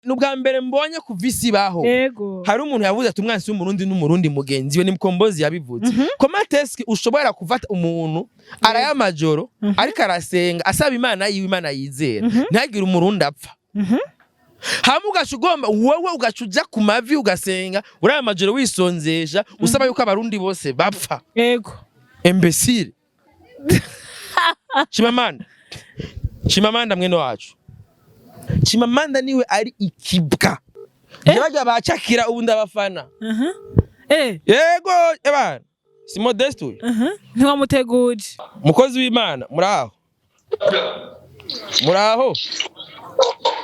Ni ubwa mbere mbonye kuva isi ibaho hari umuntu yavuze ati umwansi w'Umurundi n'Umurundi mugenzi we. Ni Mukombozi yabivuze. Comment est-ce que ushobora kufata umuntu araya amajoro ariko arasenga, asaba Imana yiwe, Imana yizera, ntihagire Umurundi apfa, hama ugaca ugomba wowe ugaca uja ku mavi ugasenga uriya amajoro, wisonzesha, usaba yuko Abarundi bose bapfa? Imbécile. Chimamanda, Chimamanda mwene wacu, Chimamanda niwe ari ikibwa. Njye bacakira ubu ndabafana. Yego, ebana si Modeste uyu. Ntiwamuteguje. Mukozi w'Imana, muraho, muraho?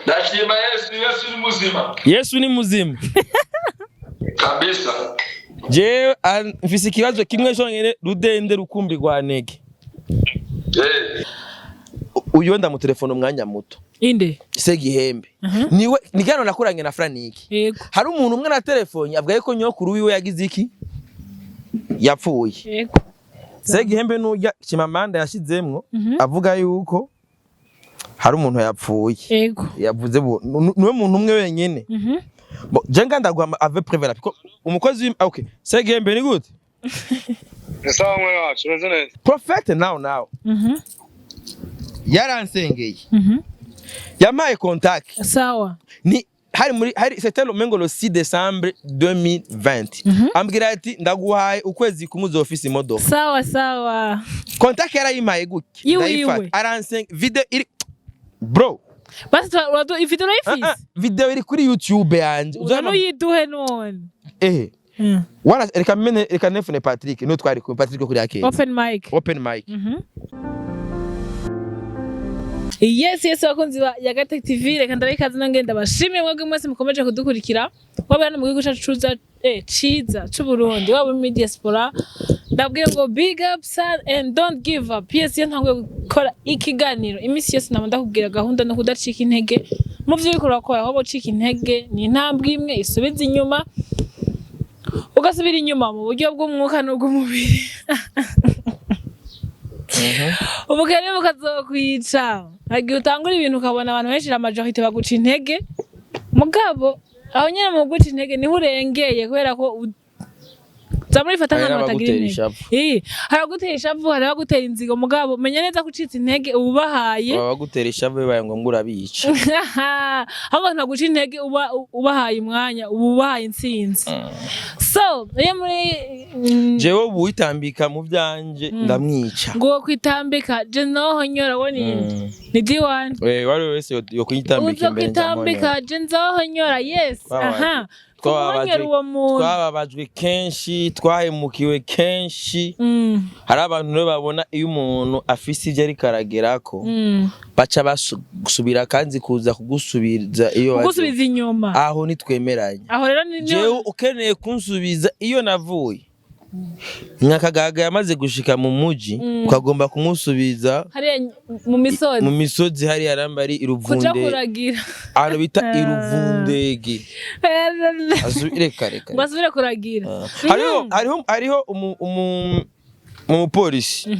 Ndashima Yesu, Yesu ni muzima. Yesu ni muzima. Kabisa. Jewe mfise ikibazo kimwe conyene, rudende rukumbi rwa nege. Uyu ndamutelefona umwanya muto. Inde? Segihembe. Niwe nigano nakoranye na Franiki. Hari umuntu umwe na telefone avuga ko nyokuru wiwe yagize iki, yapfuye. Segihembe nurya Chimamanda yashizemwo avuga yuko hari umuntu yapfuye. Yavuze niwe muntu umwe wenyene. Bon, je nga ndaguha avec preuve ko umukozi okay, Segihembe, ni gute? Ni sawa mwene wacu, umeze neza. Prophète now now yaransengeye, yampaye contact. Ni hari muri hari, c'était le mengo le 6 décembre 2020. Ambwira ati ndaguhaye ukwezi kumwe uzofisa imodoka. Sawa sawa. Contact yarayimpaye gutya. Yiwe, Ndayifata. yiwe. Aransenga, video iri, bro. Basi ifite Ah, ah, urayifise? Video iri kuri YouTube yanje. Uzana uyiduhe none. Wana reka mene, reka nefune Patrick, niwe twari kumwe, Patrick kuri akeza. Open mic. Open mic. Yes, bakunzi ba Yagatec TV, reka ndabaha ikaze, nongeye ndabashimiye mwebwe mwese mukomeje kudukurikira, waba hano mu gihugu cacu cuza ciza c'Uburundi, waba muri diaspora. Ndabwira ngo big up son and don't give up. Yes, iyo ntanguye gukora ikiganiro iminsi yose nama ndakubwira gahunda no kudacika intege mu vyo uriko urakora. Waba ucika intege, ni intambwe imwe isubiza inyuma, ugasubira inyuma mu buryo bw'umwuka n'ubw'umubiri, ubukene bukazokwica. Hagihe utangura ibintu ukabona abantu benshi, la majorité baguca intege, mugabo aho nyene mu guca intege niho urengeye, kubera ko uza murifata Hari nk'abantu batagira n'abagutera intege. ishavu. Hari abagutera ishavu, hari abagutera inzigo, mugabo menya neza ko ucitse intege uba ubahaye. Baba bagutera ishavu, bibaye ngombwa urabica. Ahubwo abantu baguca intege uba ubahaye umwanya, uba ubahaye intsinzi. So iyo muri Jewe ubu witambika mu byanje ndamwica. Ngo kwitambika je nohonyora wo ninde? Ni D1. Wari wese yo kwitambika Uzo imbere. kwitambika je nzohonyora, yes. Aha. Twababajwe Kuhonyora uwo muntu. Twababajwe kenshi, twahemukiwe kenshi. Hari abantu rero babona iyo umuntu afise ibyo ariko aragerako, baca basubira kandi kuza kugusubiza iyo waje. Kugusubiza inyuma. Aho ntitwemeranya. Aho rero ni Jewe ukeneye kunsubiza iyo navuye, Nyakagaga yamaze gushika mu muji, ukagomba kumusubiza hariya mu misozi, mu misozi hariya namba ari kuja iruvunde, kuragira. Ahantu bita Iruvundege. Reka reka. Ngo asubire kuragira. Hariho umupolisi.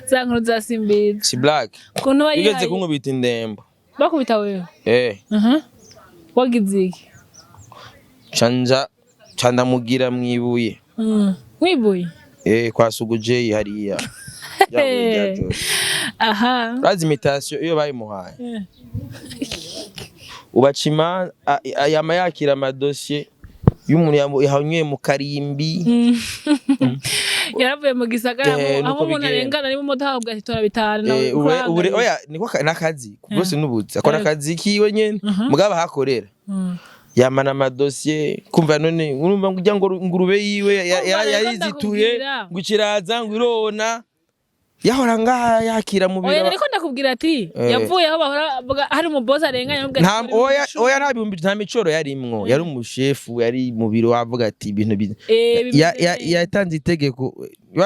Za nkuru za Simbizi. Si black. Ukuntu Bigeze bayihaye. kunkubita indembo. Bakubita wewe? Eh. Wagize iki? Canja ca ndamugira mwibuye. Mwibuye? Eh, kwa Sugujeyi hariya. Rya buye rya Josh. Urazi imitation iyo bayimuhaye? Ubaca imanza, yama yakira amadosiye y'umuntu yahanyweye mu karimbi. Yaravuye mu gisagara, Eh, aho nuko umuntu bigenda. arengana ari mu modoka akavuga ati tora 5 nawe. Ubure oya, niko n'akazi bwose n'ubuzi akora, akazi kiwe nyene, mugabo ahakorera yamana amadosiye. Kumva none urumva ngo ujya ngo ingurube yiwe Umva rero yarizituye, ndakubwira. ngo ikiraza ngo irona, yahora ngaha yakira mu Oya, biro. nariko ndakubwira ati yavuye aho bahora bavuga hari umubosi arenganye avuga ati Nta tora oya 10,000. Oya, nta bihumbi, nta micoro yarimwo, yari umushefu, yari mu biro, avuga ati ibintu bimeze neza. Yatanze itegeko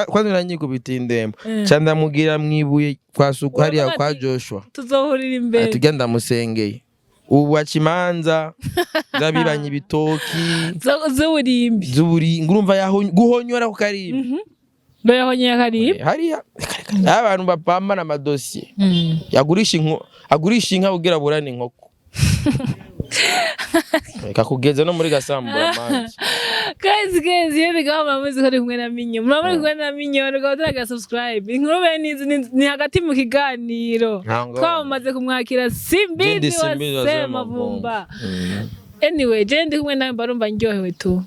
kwanza nanyikubita indembo, ca ndamugira mwibuye kwa suku hariya Uravuga kwa ati, Joshua. Tuzohurira imbere. Ati ujya ndamusengeye ubu aca imanza z'abibanye ibitoki. Z'uburimbi. Z'uburi ngurumva guhonyora ku karimbi. Ndo yahonyeye akarimbi. Hariya reka reka, hariya abantu bapambana amadosiye, yagurisha inko, agurisha inka kugira aburane inkoko. Reka kugeza no muri gasambura manzi. Guys, guys, iyo bigaho muramuzi ko ari kumwe na Minyo. Muraba muri kumwe na Minyo, rukaba turaga subscribe. Inkuru bene izi ni hagati mu kiganiro. Nta ngorane. Twamaze kumwakira Simbizi Jendi wa Simbizi wa Semavumba. Anyway, je ndi kumwe nawe, mba ndyohewe tu.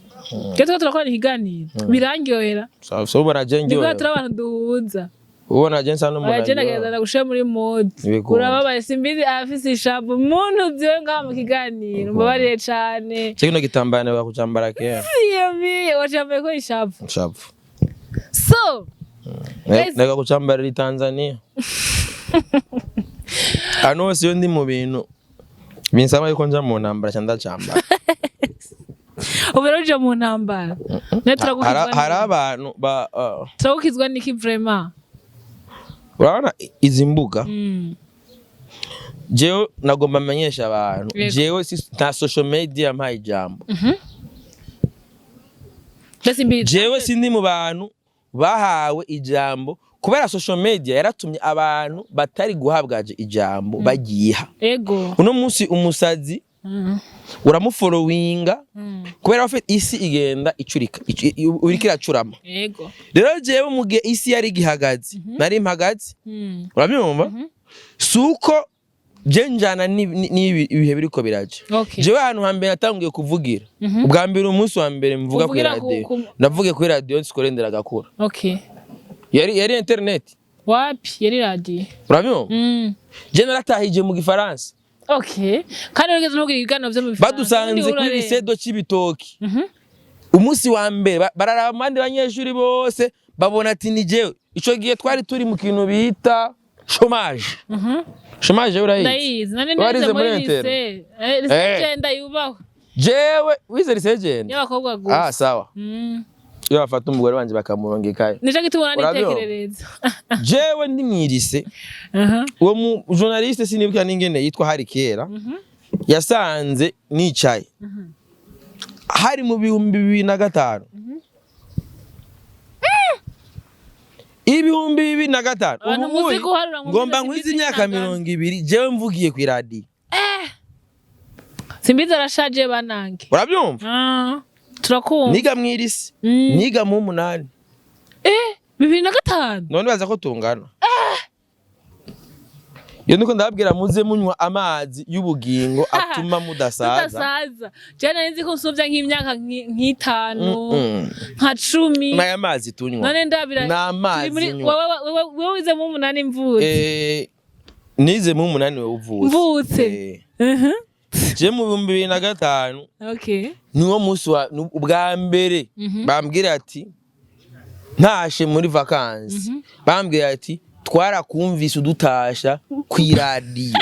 Twe tuko turakorana ikiganiro. Birandyohera. Sawa, so ubona je Nibwo ndyohewe. turi abantu duhuza. Ubona je nsa n'umuntu Oya, je aryohewe. nagerageza gushira muri mode. Ibigomba. Urababaye, Simbizi afise ishavu. Muntu ziwe ngaha mu kiganiro. Mbabarire cane. Cyo kino gitambara bakucambara kera. Siyamiye, wacambaye ko ishavu. Shavu. So, Guys. Neka kucambara iri Tanzania. Hano hose iyo ndi mu bintu binsaba yuko nja mu ntambara ca ndacambara. Ubu rero uje mu ntambara. Ne turagukizwa Hari n'iki? abantu ba Turagukizwa n'iki vraiment? Urabona izi mbuga, jewe nagomba menyesha abantu, jewe nta social media mpaye ijambo. Mbese Imbizi. Jewe sindi mu bantu bahawe ijambo kubera social media yaratumye abantu batari guhabwa ijambo bagiha. Uno munsi umusazi uramufollowinga kubera ko isi igenda icurika, uriko iracurama. Rero jewe mu gihe isi yari igihagaze nari mpagaze. Urabyumva, si uko je njana n'ibi ibihe biriko biraja. Jewe ahantu hambere natanguye kuvugira, ubwa mbere, umunsi wa mbere mvuga kuri Uvugira radiyo, navuge kuri radiyo nsikorendera agakura. Yari internet. Wapi, yari radio. Urabyumva, je naratahije mu gifaransa. Okay. Kandi urigeze no kugira ibiganiro vyo mu Gifaransa. Badusanze Ubundi kuri urarenga. lycée de Cibitoki umunsi wa mbere, bararaba abandi banyeshuri bose, babona ati ni jewe. Ico gihe twari turi mu kintu bita chômage. Chômage urayizi? Ndayizi. Nari Warize nize muri muri interne? lycée. Lycée Jenda yubahwe. Jewe wize lycée Jenda? Y'abakobwa gusa. Ah, sawa. Iyo bafata umugore wanje bakamurongekayo. Nico gituma Urabyumva? nitekerereza. Jewe ndi mw'ilycée, uwo mu journaliste, sinibuka n'ingene yitwa, hari kera, yasanze nicaye, hari mu 2005, 2005. Abantu Ubu muzi uyu, guharura mu ngomba mbizi nkwize Simbizi imyaka ntangana. 20 jewe mvugiye ku iradiyo. Simbizi arashaje banange. Urabyumva? Ah, turakumva. Niga mw'ilycée, niga mu 8. 2005. None baza ko tungana. Iyo ndiko ndababwira muze munywa amazi y'ubugingo atuma mudasaza. Tudasaza. Je nari nzi ko nsuvya nk'imyaka nk'itanu, nka 10. N'aya mazi tunywa None ndabira ni amazi turi muri nywa. wewe wize mu 8 mvutse. Nize mu 8, wewe uvutse. Mvutse. Je mu 2005 niwo munsi wa ubwa mbere bambwira ati ntashe muri vacances, bambwira ati twarakumvise udutasha kw'iradiyo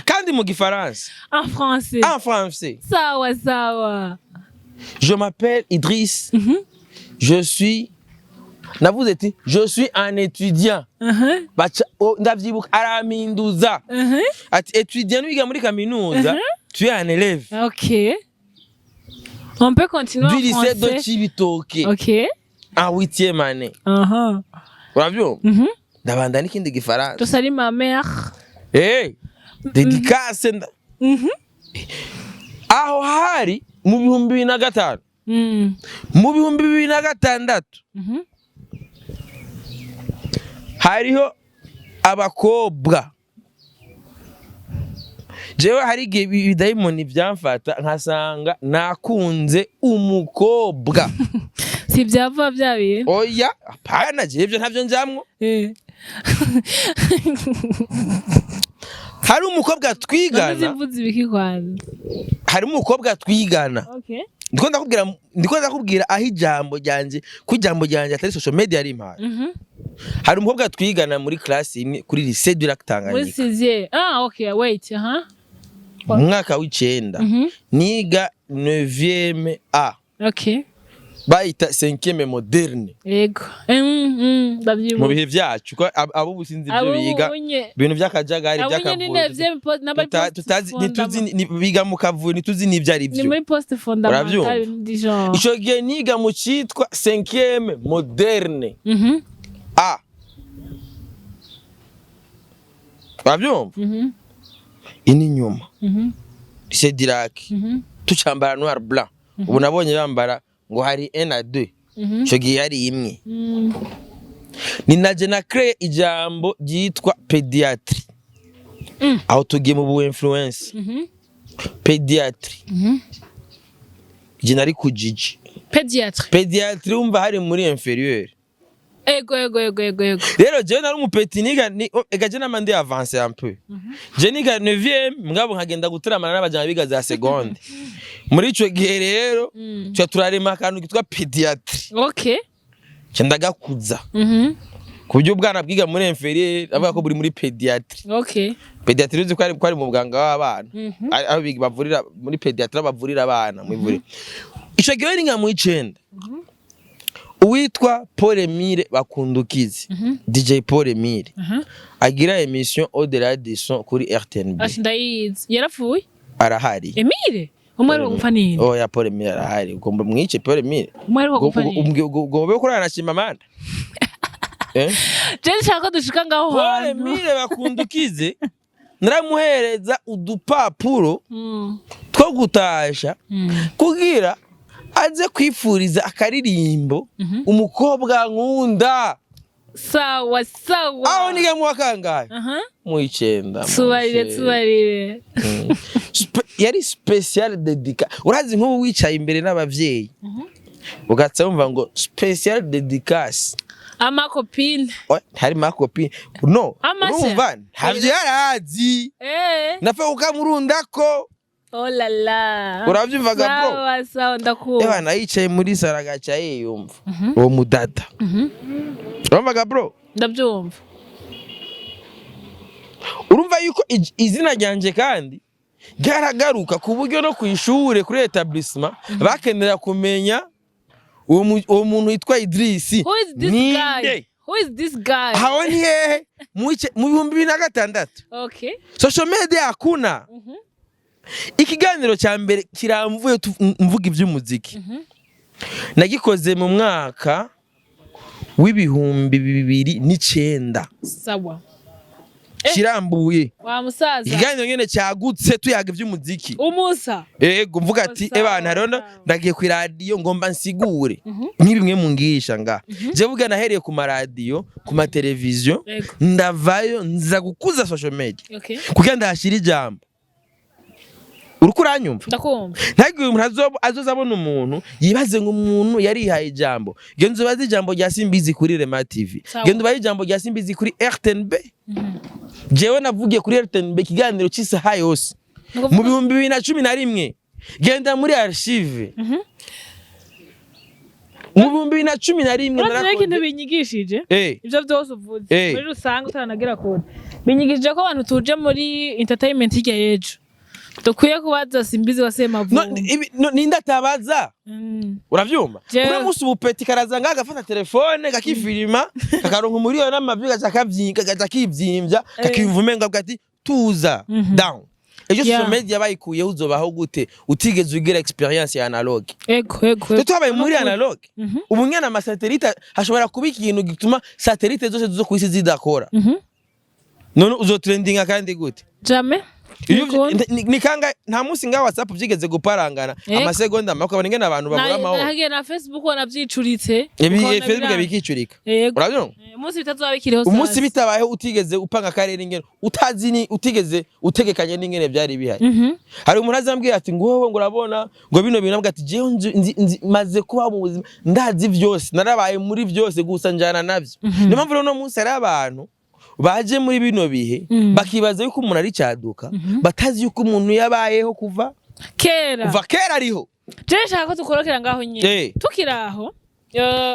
kandi mu gifaransa. En français. En français. Sawa sawa. Je m'appelle Idriss, je suis, navuze ati je suis un étudiant. Baca, oh, ndavyibuka arampinduza ati étudiant wiga muri kaminuza, tu es un élève Ok. On peut continuer du en lycée de français. Cibitoke en huitième année. Uravyumva? Ndabanda n'ikindi gifaransa. Je salue ma mère. Hey, dédicace aho hari mu 2005. Mu 2006 hariho abakobwa, jewe hari igihe ibidayimoni byamfata nkasanga nakunze umukobwa. Si byava bya bintu. Oya, apana, jewe ibyo ntabyo njamwo. Hari umukobwa None twigana. zimvuze ibiki kwanza? Hari umukobwa twigana. Ndiko ndakubwira aho ijambo ryanje, ko ijambo ryanje atari social media ari impano. Hari umukobwa twigana muri classe imwe kuri lycée du Lac Muri Tanganyika. sixième. Ah, okay, wait, aha. Mu mwaka w'icenda, niga 9e A, bayita 5e moderne. Yego. Ndavyibuka. Mu bihe vyacu ko abo sinzi ibyo Abo biga, ubunye. ibintu vy'akajagari, Abo nyene ni by'akavuyo. neuvième post n'abari post Tutazi, ntituzi biga mu kavuyo, ntituzi n'ivyo ari Ni byo. muri post fondamental Uravyumva? du genre. Ico gihe niga mu citwa 5e moderne A, uravyumva? Ini nyuma. Lycée du Lac, tucambara noir blanc. Ubu nabonye bambara ngo hari 1 à 2, ico gihe hari imwe. Ni naje na créé ijambo ryitwa pédiatrie. Aho tugiye mu bu influence. Pédiatrie, je nari kujiji. Pédiatre. Pédiatrie, umva, hari muri inférieur. Ego. Rero jewe nari umu petit niga ni oh, ega je nama ndi avancé un peu. Je niga 9e, mugabo nkagenda guteramana n'abajama biga za seconde. Muri ico gihe rero tuca turarema akantu kitwa pédiatrie. Nca ndagakuza ku buryo ubwana bwiga muri inférieur avuga ko buri muri pédiatrie. Pédiatrie, uzi ko ari mu muganga w'abana. Aho biga bavurira muri pédiatrie, bavurira abana mu ivuriro. Ico gihe ni nka mu icenda. Uwitwa Paul Emile Bakundukizi, DJ Paul Emile, agira émission Au-delà du son kuri RTNB. Ashi, ndayizi, yarapfuye. Arahari. Emile umwe ari gupfa ninde? Oya, Paul Emile arahari. Ugomba mwice Paul Emile? Umwe ari gupfa ninde? Ugomba ko uranashima Amanda, eh? Je nshaka ko dushika ngaho Paul hantu. Emile Bakundukize naramuhereza udupapuro two gutasha kugira aze kwifuriza akaririmbo umukobwa nkunda. Sawa sawa. Aho niga mu wa kangahe? Aha. Mu icenda. Tubarire, tubarire. Yari spécial dédicace. Urazi nk'ubu wicaye imbere n'abavyeyi, ugaca wumva ngo spécial dédicace À ma copine. Oya, ntari ma copine, no. Amase. Urumva ntavyo yarazi. Napfa kukamurundako. Oh la la. Uravyumvaga, bro? Sawa sawa, ndakumva. Ebana yicaye muri sara agaca yiyumva uwo mudada. Urumvaga, bro? Ndabyumva. Urumva yuko izina ryanje kandi ryaragaruka ku buryo no ku ishure, kuri établissement, bakenera kumenya uwo muntu witwa Idrisi Who is this ninde. guy? Who is this guy? Aho ni hehe? Mu 2006. Social media hakuna. Ikiganiro cya mbere kiramvuye mvuga iby'umuziki nagikoze mu mwaka w'2009. Sawa. Kirambuye. Wa musaza. Ikiganiro nyene cyagutse, tuyaga iby'umuziki. Umusa. Ego, mvuga ati Sawa, ebana rero sawa. ndagiye ku iradiyo, ngomba nsigure nk'ibimwe mungisha nga je buga nahereye ku maradiyo, ku mateleviziyo. Ndavayo nza gukuza social media kugira ndahashira ijambo. Uriko uranyumva? Ndakumva. Ntagire umuntu azoza abona umuntu yibaze ngo umuntu yarihaye ijambo. Genda ubaze ijambo rya Simbizi kuri Rema TV. Genda ubaze ijambo rya Simbizi kuri RTNB. Jewe navugiye kuri RTNB ikiganiro cy'isaha yose mu 2011. Genda muri archive, mu 2011. Urazi rero ikintu binyigishije? Ibyo byose uvuze muri rusange utaranagira kure, binyigishije ko abantu tuje muri entertainment hirya y'ejo dukwiye kubaza Simbizi wa No, Semavumba. No, ninde atabaza? Uravyumva? Jewe. Uno munsi ubu petit karaza ngaha, gafata telefone, kakifilima, kakaronka umuriyoni n'amavi, gaca kavyinka, gaca kivyimbya, kakiyumva umenga avuga ati tuza down. Ejo social media bayikuyeho, uzobaho gute utigeze ugira expérience ya analogue? Ego. Twe twabaye muri analogue. Ubu nyene ama satellite hashobora kuba ikintu gituma satellite zose zo kwisi zidakora. None uzotrendinga kandi gute? Jamais. Iyo Ntibikunda. ni kanga nta munsi ngaho WhatsApp byigeze guparangana amasegonda make, ukabona ingene abantu babura amahoro. Nahagiye na Facebook wanavyicuritse. Ibi Ukabona Facebook biranga. bikicurika. Urabyumva? Umunsi bitazoba bikiriho. Umunsi sasa. bitabayeho, utigeze upanga akarere ingene, utazi ni utigeze utegekanye n'ingene byari bihari. Hari umuntu azambwira ati ngo wowe ngo urabona ngo bino bintu, avuga ati jewe maze kubaho mu buzima, ndazi byose, narabaye muri byose, gusa njana navyo. Niyo mpamvu rero uno munsi hari abantu baje muri bino bihe bakibaza yuko umuntu ari cyaduka, batazi yuko umuntu yabayeho kuva Kera. kuva kera ariho. Je nshaka ko dukorokera ngaho nyine. Tukiri aho.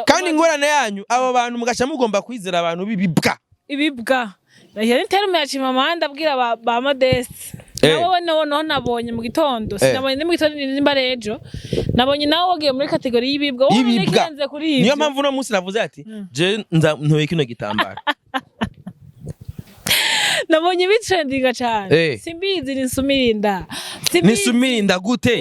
Kandi ingorane yanyu, abo bantu mugaca mugomba kwizera abantu b'ibibwa. Ibibwa. Yari terme ya Chimamanda abwira ba Modeste. Nawe no nabonye mu gitondo. Sinabonye ni mu gitondo, nimba ari ejo. Nabonye nawe wagiye muri catégorie y'ibibwa. Wowe y'ibibwa. nikirenze kuri ivyo. Niyo mpamvu uno munsi navuze ati je nza ntoye kino gitambara. Nabonye bitrendinga cyane. Simbizi ni nsumirinda. Simbizi. Nisumirinda gute?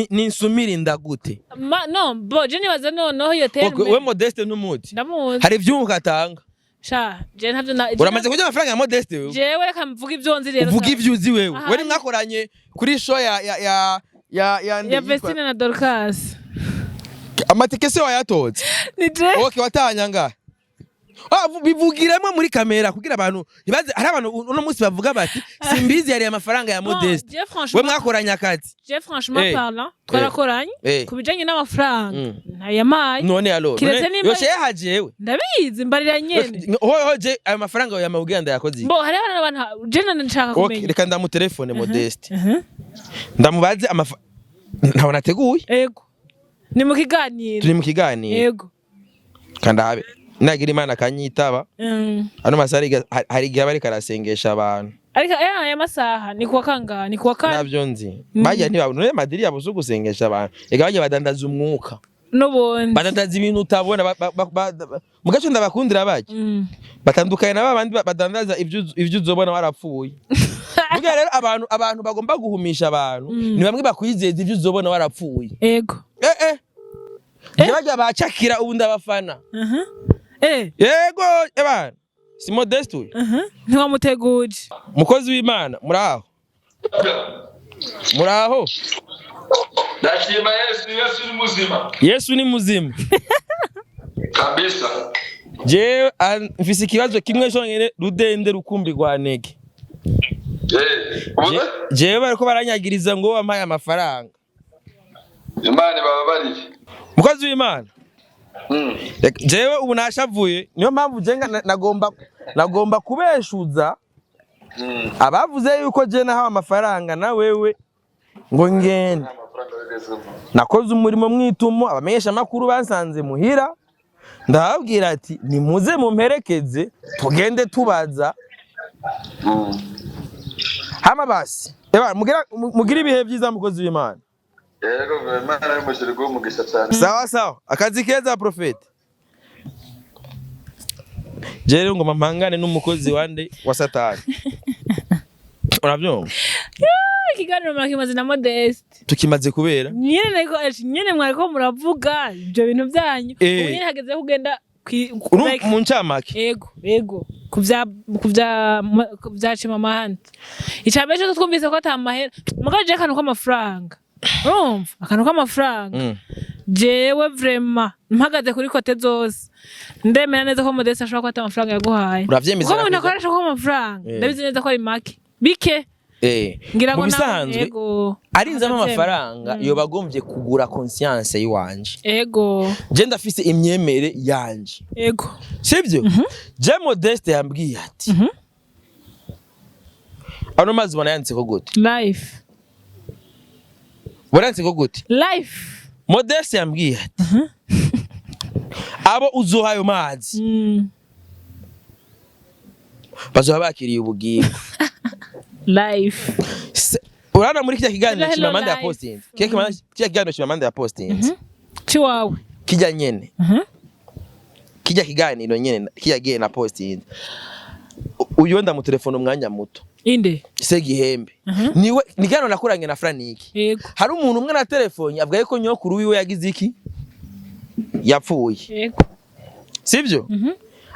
Ni nsumirinda gute? Ma, no, bo je nibaza noneho iyo terme. We Modeste ntumuzi? Ndamuzi. Hari ivyunguka atanga. Sha, je ntavyo na Uramaze kurya amafaranga ya Modeste wewe? Jewe reka mvuga ivyo nzi rero. Uvuga ivyo uzi wewe. Aha. We mwakoranye kuri show ya Ya Vestine na Dorcas. Amatike se wayatoze? Ni je. Okay, watanya ngahe? Ah, bivugiremo muri kamera kugira abantu ntibaze. Hari abantu uno munsi bavuga bati Simbizi yariye amafaranga ya Modeste. Je We franchement, mwakoranye akazi. je franchement parlant, twarakoranye ku bijanye n'amafaranga. Ntayamaye. None alo Kiretse none nimba- yoshe yahajewe. Ndabizi, mbarira nyene. Ho je ayo mafaranga ya mabwira yakoze iki? Bo hariho n'abantu je nane nshaka Okay, kumenya. reka ndamutelefone Modeste, ndamubaze ntawe nateguye. Ego. Ni mu kiganiro. Turi mu kiganiro. Ego. Kandi abe nagira Imana akanyitaba. Ano masaha hari igihe aba ariko arasengesha abantu. Ariko aya masaha ni kuwa kangahe? Ni kuwa kane. Navyo nzi. Bajya ntibabona none madiri yabo zo gusengesha abantu, ega bajya badandaza umwuka. N'ubundi. Badandaza ibintu utabona mu gace ndabakundira bajya batandukanye na babandi badandaza ivyo uzobona warapfuye. Burya rero abantu bagomba guhumisha abantu ni bamwe bakwizeza ivyo uzobona warapfuye. Ego. Eh, bajya bacakira ubu ndabafana. Yego ebana, si Modeste uyu? Ntiwamuteguje. Mukozi w'Imana, muraho, muraho? Ndashima Yesu, Yesu ni muzima. Yesu ni muzima. Kabisa. Jewe mfise ikibazo kimwe conyene rudende rukumbi rwa nege. Ubuze? Jewe bariko baranyagiriza ngo wampaye amafaranga. Imana ibababarire. Mukozi w'Imana. Jewe ubu nashavuye, niyo mpamvu je nagomba kubeshuza abavuze yuko je nahawe amafaranga na wewe ngo ngende. Nakoze umurimo mwitumo, abamenyesha makuru bansanze muhira, ndababwira ati nimuze mumperekeze tugende tubaza. Hama basi eba mugira ibihe byiza, mukozi w'Imana. Yego, Imana y'umushiri umugisha cyane. Sawa sawa, akazi keza profete. Je rero ngoma mpangane n'umukozi wande wa Satani, urabyumva? Ikiganiro murakimaze na Modeste? Tukimaze kubera Nyene nariko nyene mwariko muravuga ibyo bintu byanyu. Ubu nyene hageze kugenda like- mu ncamake. Ego, kuvya Chimamanda. Icambere cyo twumvise ko ata mahera. Mugabo je akantu k'amafaranga. Urumva? Akantu k'amafaranga. Jewe vraiment mpagaze kuri côté zose. Ndemera neza ko Modeste ashobora kuba ata amafaranga yaguhaye. Uravyemeza? Kuko umuntu akoresha ko amafaranga. Ndabizi neza ko ari make. Bike. Ngira Mu ngo nawe bisanzwe ego. arinzemo Akavyemera. amafaranga yoba agombye kugura conscience yiwanje. Ego. Je ndafise imyemere yanje. Ego. Sibyo? Je Modeste yambwiye ati ano mazi ubona yanditseko gute? Life. Ubona yanditseko gute? Life. Modeste yambwiye ati abo uzoha ayo mazi bazoba bakiriye ubugingo. Life. Urabona muri kirya kiganiro Hello, Chimamanda ya life. postinze, kirya kiganiro Chimamanda ya postinze, Chiwawe. kijya nyene, kijya kiganiro nyene kijya gihe na postinze, uyu ndamutelefona umwanya muto. Inde. Segihembe niwe nigano nakoranye na Franiki. Ego. Hari umuntu umwe na telefone avuga yuko nyokuru wiwe yagize iki, yapfuye. Ego. Sivyo?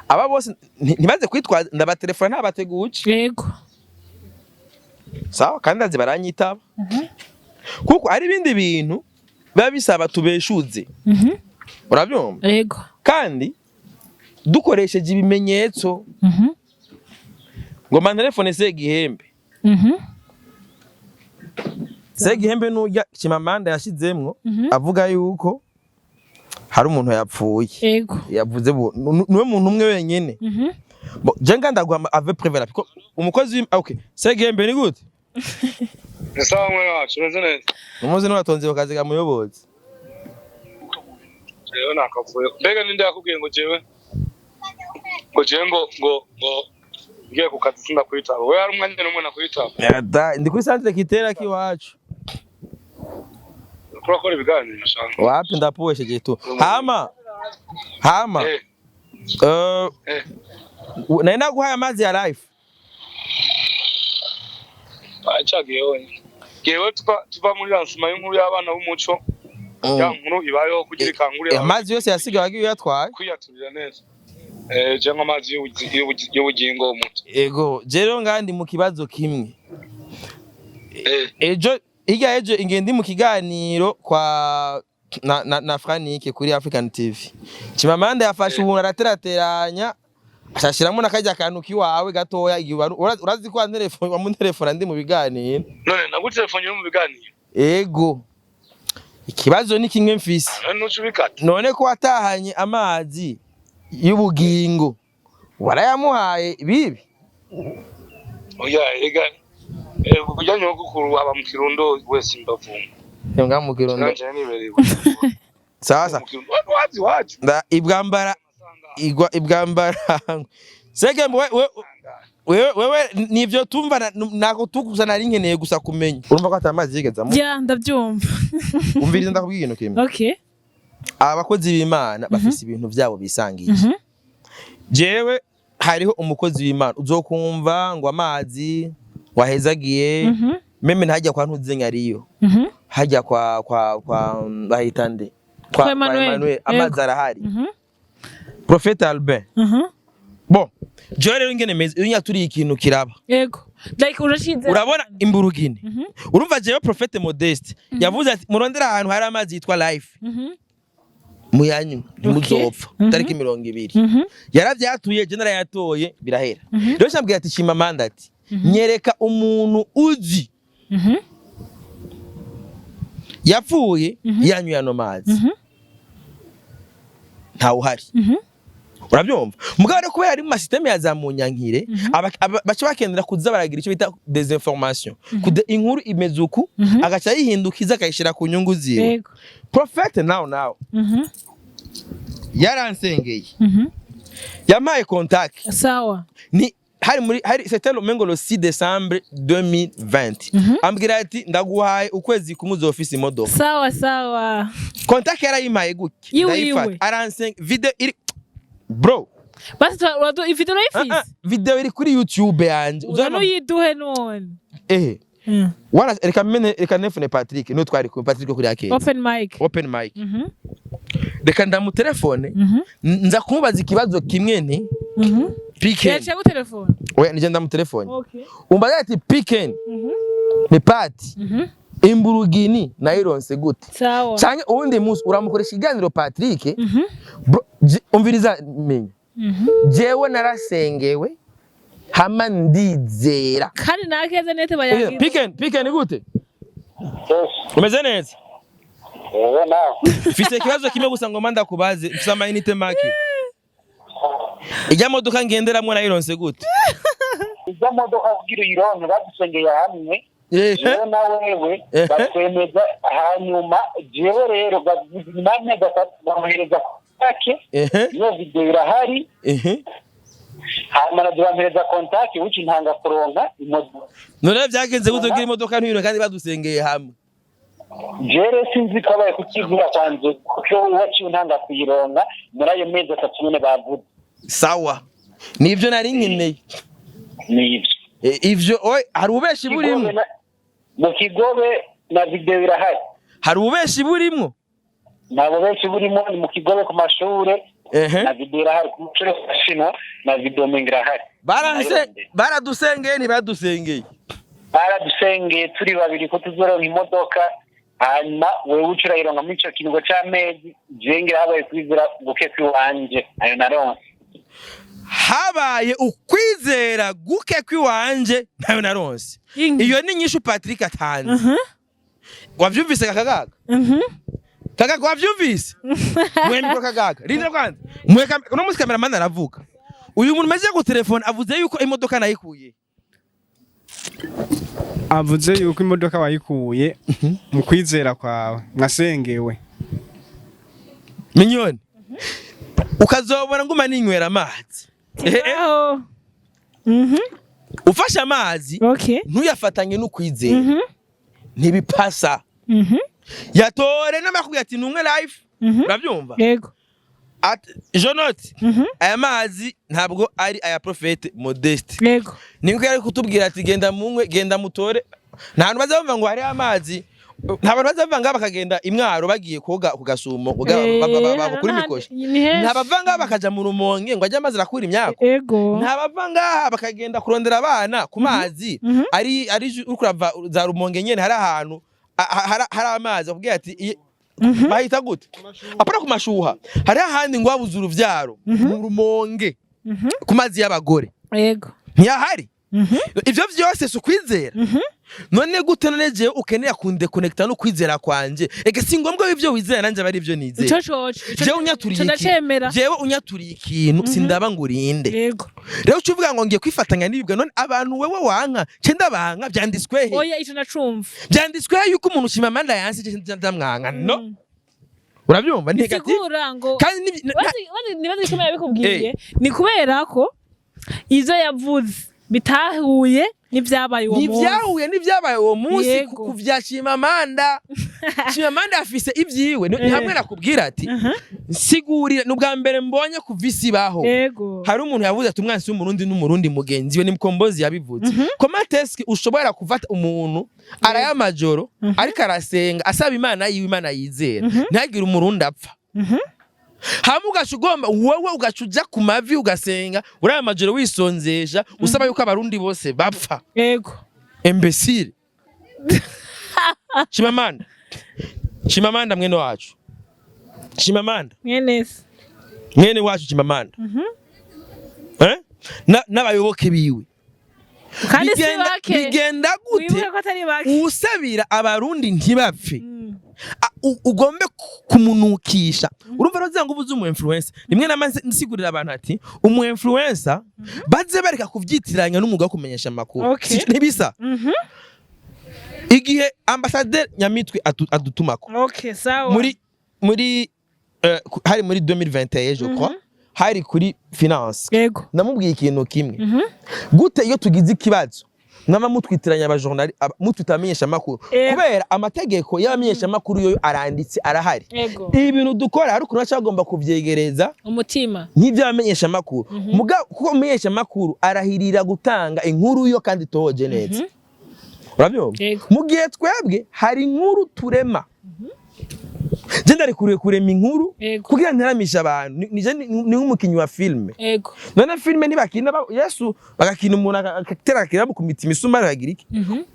Aba bose ntibaze kwitwaza ndabatelefona ntabateguje. Ego. Sawa, kandi azi baranyitaba kuko ari ibindi bintu biba bisaba tubeshuze. Urabyumva? Ego. Kandi dukoresheje ibimenyetso. Ngo telefone Segihembe. Segihembe nurya Chimamanda yashizemwo avuga yuko hari umuntu yapfuye. Ego. Yavuze niwe muntu umwe wenyene. Bon, je nga ndaguha avec preuve kuko umukozi okay, Segihembe ni gute? Ni sawa mwene wacu, umeze neza. Umuzi n'uratonze ku kazi ka muyobozi. Jewe nakavuye. Mbega ninde yakubwiye ngo jewe ngo ngiye ku kazi sindakwitaba? Wewe hari umwanya n'umwe nakwitaba? Yada, ndi kuri centre Kitera kiwacu. Uriko urakora ibiganiro shanga? Wapi, ndapuwesheje tu. Hama hama nari naguhaye amazi ya Life. Acagiye wenyine. Jewe tuva muri lancement y'inkuru y'abana b'umuco, ya nkuru ibayeho kugira ikangurire Amazi yose yasigaye wagiye uyatwaye. Kwiyaturira neza. Cyangwa amazi y'ubugingo muto. Ego, je rero ngandi mu kibazo kimwe. Ejo, hirya ejo, ingendi mu kiganiro kwa na Franike kuri African TV. Chimamanda yafashe ubuntu araterateranya, ashashiramo n'akajya kantu kiwawe gatoya igihe urazi ko wantelefone, wamuntelefona ndi mu biganiro. None nagutelefone uri mu biganiro? Ego. Ikibazo ni kimwe mfise. None nuca ubikata. None ko watahanye amazi y'ubugingo, warayamuhaye bibi? Oya, ega ujya nyogokuru aba mu Kirundo wese imbavunga. Nga mu Kirundo. Nanje nibereye i Bujumbura. Sasa Mu Kirundo wazi wacu. Nda ibwambara igwa ibwambara sege wewe nivyo tumva nako tugusa nari nkeneye gusa kumenya, urumva ko atamazi yigeze amu Ya, ndabyumva. Umviriza, ndakubwira ikintu kimwe. Okay. Abakozi b'Imana bafise ibintu vyabo bisangiye. Jewe hariho umukozi w'Imana uzokumva ngo amazi wahezagiye même ntajya kwa ntuzenya ariyo, hajya kwa bahita nde, Kwa Emmanuel. Emmanuel, amazi arahari. Prophète Albin. Bon, jewe rero ingene meze, iyo nyaturiye ikintu kiraba. Yego, like urashize. Urabona imburugini, urumva jewe Prophète Modeste yavuze ati murondera ahantu hari amazi yitwa Life, muyanywe ntimuzopfa, tariki 20. Yaravyatuye, je narayatoye, birahera. Rero nshambwira ati Chimamanda ati nyereka umuntu uzi yapfuye yanyweye ano mazi. Ntawuhari. Urabyumva? Mugabo rero kubera ari mu masystème ya za munyankire, baca bakendera kuza baragira icyo bita désinformation. Kude inkuru imeze uku, agaca yihindukiza akayishira ku nyungu ziwe. Prophète nawe nawe yaransengeye, yampaye contact. Ni hari muri hari, c'était le mengo le 6 décembre 2020, ambwira ati ndaguhaye ukwezi kumwe uzofisa imodoka. Sawa sawa. Contact yarayimpaye gutya, Yiwe, ndayifata. yiwe. Aransenga, video iri, bro. Basi ifite, urayifise? Ah, ah, video iri kuri YouTube yanje. Uranuyiduhe none. Wana reka mene, reka nefune Patrick, niwe twari kumwe, Patrick kuri akeza. Open mic. Open mic. Reka ndamutelefone, nza kumubaza ikibazo kimwe nti Piken. Yaciye gutelefone? Oya, nije ndamutelefone. Okay. Umbaza ati Piken, ni pati imburugini nayironse gute? Canke uwundi munsi uramukoresha ikiganiro Patrick. Bro, umviriza menya, jewe narasengewe hama ndizera. Kandi nakeza nete bayagira. Piken, Piken, gute, umeze neza? Ewe, nawe? Mfise ikibazo kimwe gusa ngoma ndakubaze, mfise amayinite make. Ijya modoka ngenderamwo nayironse gute? Izo modoka kugira uyironke badusengeye hamwe, jewe na wewe. Batwemeza, hanyuma jewe rero nyuma y'amezi 3 bamuhereza contact. Iyo video irahari. Hanyuma nabyo bampereza contact, wuci ntanga kuronka imodoka. None vyagenze gute kugira imodoka ntuyiro kandi badusengeye hamwe? Jewe sinzi ko abaye kukigura kwanze, kuko waciye untanga kuyironka muri ayo mezi 3 nyene bavuze. Sawa, nivyo nari nkeneye. Nivyo. Ivyo oye, hari ububeshi burimwo? Mu Kigobe na video irahari. Hari ububeshi burimwo? Ntabwo benshi burimo, ni mu Kigobe ku mashure. Na video irahari ku mashure y'Abashinwa, na video mengi irahari. Baranse baradusengeye, ntibadusengeye? Baradusengeye turi babiri ko tuzoronka imodoka, hanyuma wewe uca urayironka muri ico kiringo c'amezi. Jewe ngira habaye kwizera guke kw'iwanje, ayo naronse. Habaye ukwizera guke kw'iwanje, ntayo naronse. Iyo ni inyishu Patrick atanze. Wavyumvise, Kagaga? Kagaga, wavyumvise? Mwe micro, Kagaga, rindira kwanza. Mwe uno munsi cameraman aravuga, uyu muntu maze gutelefone avuze yuko imodoka nayikuye. Avuze yuko imodoka wayikuye mu kwizera kwawe mwasengewe. Minyoni, ukazobona nguma ninywera amazi. Aho. Ufashe amazi, ntuyafatanye n'ukwizera, ntibipasa. Yatore n'amakubwira ati numwe Life. Urabyumva? Yego. Ati Jonote, aya mazi ntabwo ari aya Prophète Modeste. Niko yari kutubwira ati genda munywe, genda mutore. Nta hantu baza bumva ngo hariho amazi. Nta bantu bazava ngaha bakagenda imwaro bagiye koga ku gasumo bakura imikoshi. Ni henshi. Nta bava ngaha bakaja mu Rumonge ngo ajye amazi arakura imyako. Nta bava ngaha bakagenda kurondera abana ku mazi ari uriko urava za Rumonge nyene, hari ahantu hari amazi bakubwira ati bahita gute, apana ku mashuha, hari ahandi ngo wabuze uruvyaro mu Rumonge ku mazi y'abagore. Ntiyahari. Ivyo vyose si ukwizera? None gute none jewe ukeneye kundeconnecta no kwizera kwanje? Ege si ngombwa ivyo wizera nanje aba ari ivyo nizera. Ico coco. Jewe unyaturiye Ico ndacemera. Jewe unyaturiye ikintu, sindaba ngo urinde. Rero uca uvuga ngo ngiye kwifatanya n'ibibwa. None abantu wewe wanka ce ndabanka, vyanditswe he? Oya, ico ndacumva. Vyanditswe he yuko umuntu Chimamanda yanse ce ndamwanka? No, urabyumva, ni negative. Bisigura ngo Kandi Nibaze icyo yabikubwiye, ni kubera ko ivyo yavuze bitahuye n'ivyabaye uwo munsi. Ntivyahuye n'ivyabaye uwo munsi. Ku vya Chimamanda, Chimamanda afise ivyiwe. Ni hamwe nakubwira ati nsigurira, ni ubwa mbere mbonye kuva isi ibaho hari umuntu yavuze ati umwansi w'Umurundi n'Umurundi mugenzi we. Ni Mukombozi yabivuze. Comment est-ce que ushobora kufata umuntu araya amajoro ariko arasenga asaba Imana yiwe, Imana yizera, ntihagire Umurundi apfa, hama ugaca ugomba wowe ugaca uja ku mavi ugasenga uriya amajoro wisonzesha usaba yuko Abarundi bose bapfa? Imbécile. Chimamanda, Chimamanda mwene wacu, Chimamanda. Mwene se. Mwene wacu Chimamanda, eh? N'abayoboke biwe. Kandi si bake. Bigenda gute Wibuke ko atari bake. usabira Abarundi ntibapfe, ugombe kumunukisha? Urumva rero ngo ubuze umu influencer rimwe namaze nsigurira abantu ati umu influencer baze bareka kuvyitiranya n'umwuga wo kumenyesha amakuru. Ntibisa. Igihe ambassadeur Nyamitwe adutumako Okay, sawa. muri hari muri 2021, je crois, hari kuri finance, namubwiye ikintu kimwe: gute iyo tugize ikibazo mwama mutwitiranya abajournali, mutwita abamenyesha amakuru? Kubera amategeko y'abamenyesha amakuru yo aranditse, arahari. Ibi bintu dukora hari ukuntu baca bagomba kuvyegereza Umutima. nk'ivy'abamenyesha amakuru. Muga kuko umumenyesha amakuru arahirira gutanga inkuru yo kandi itohoje neza, urabyumva? Yego. Mu gihe twebwe hari inkuru turema, je ndarikuriye kurema inkuru kugira nteramishe abantu. Ni nk'umukinyi wa filime. None filime ntibakina Yesu, bagakina umuntu agatera agakina bamukumita imisumari, bakagira iki,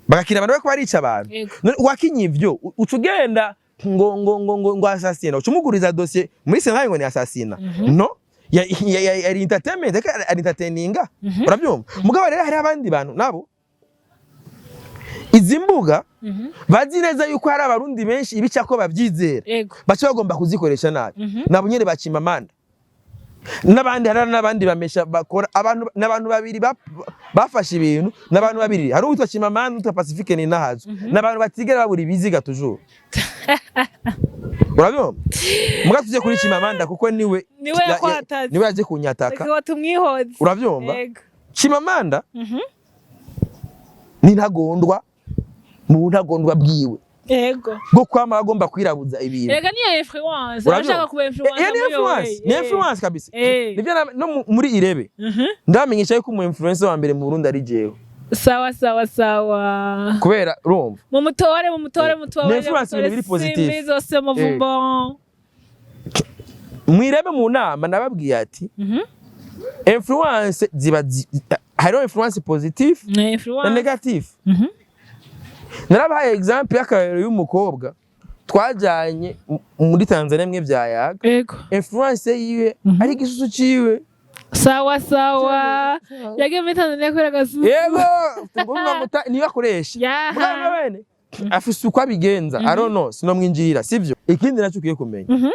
bagakina abantu bariko barica abantu. None wakinye ivyo, uca ugenda ngo assassinat, uca umuguriza dossier muri sentare ngo ni assassinat? No, yari entertainment, ariko ari entertaininga, urabyumva? Mugabo rero hari abandi bantu nabo izi mbuga bazi neza yuko hari Abarundi benshi ibica ko bavyizera, baca bagomba kuzikoresha nabi. Nabo nyene bacima amanda n'abandi. Hari n'abandi bamesha bakora abantu, n'abantu babiri bafashe ibintu, n'abantu babiri, hari uwitwa Chimamanda n'uwitwa Pacifique Ninahazo, n'abantu batigera babura ibiziga toujours, urabyumva? Muga tuje kuri Chimamanda kuko niwe Niwe yakwataze. Niwe yaje kunyataka. Reka tumwihoze. Urabyumva? Yego. Chimamanda ni ntagondwa mu ntagondwa bwiwe bwo kwama agomba kwirabuza ibintu. Rega niyo influence. Urabyumva? Arashaka kuba influence. Iyo ni muri influence, wowe. ni influence kabisa. Nivyo no muri irebe ndamenyesha yuko umu influencer wa mbere mu Burundi ari jewe. Sawa sawa sawa. Kubera urumva Mumutore, mumutore, mutore. Ni influence, ibintu biri positif. Simbi zose muvumbo. Mwirebe mu nama nababwiye ati influence ziba hariho influence positive Ni na influence. negative. Narabahaye exemple y'akarorero y'umukobwa twajanye muri Tanzania mwe byayaga. Influence yiwe ari igisusu ciwe. Sawa sawa. Yagiye muri Tanzania kubera agasusu. Yego, ngomba muta niyo akoresha. Mugabo bene afise uko abigenza, I don't know, sinomwinjirira, sivyo? Ikindi nacyo ukwiye kumenya,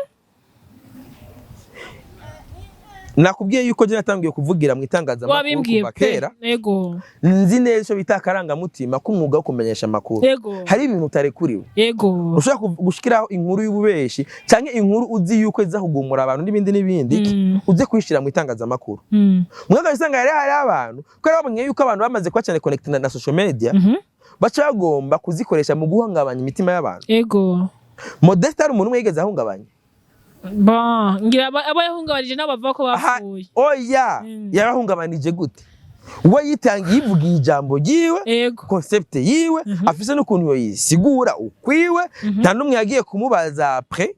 nakubwiye yuko je natangiye kuvugira mu itangazamakuru Wabimbwiye kuva pe. kera. Nzi neza icyo bita akarangamutima k'umwuga wo kumenyesha amakuru. Hari ibintu utarekuriwe, ushobora gushikiraho inkuru y'ububeshi canke inkuru uzi yuko iza kugumura abantu n'ibindi n'ibindi, uze kuyishira mu itangazamakuru. Mugabo usanga rero hari abantu, kubera babonye yuko abantu bamaze kuba cyane connect na social media, baca bagomba kuzikoresha mu guhungabanya imitima y'abantu. Modeste, hari umuntu umwe yigeze ahungabanya? Bon, ngira aba yahungabanije nabo bavuga ko Aha, bapfuye. oya. Yarahungabanije gute? We yitangiye, yivugiye ijambo ryiwe, concept yiwe, afise n'ukuntu yoyisigura ukwiwe. Nta n'umwe yagiye kumubaza après.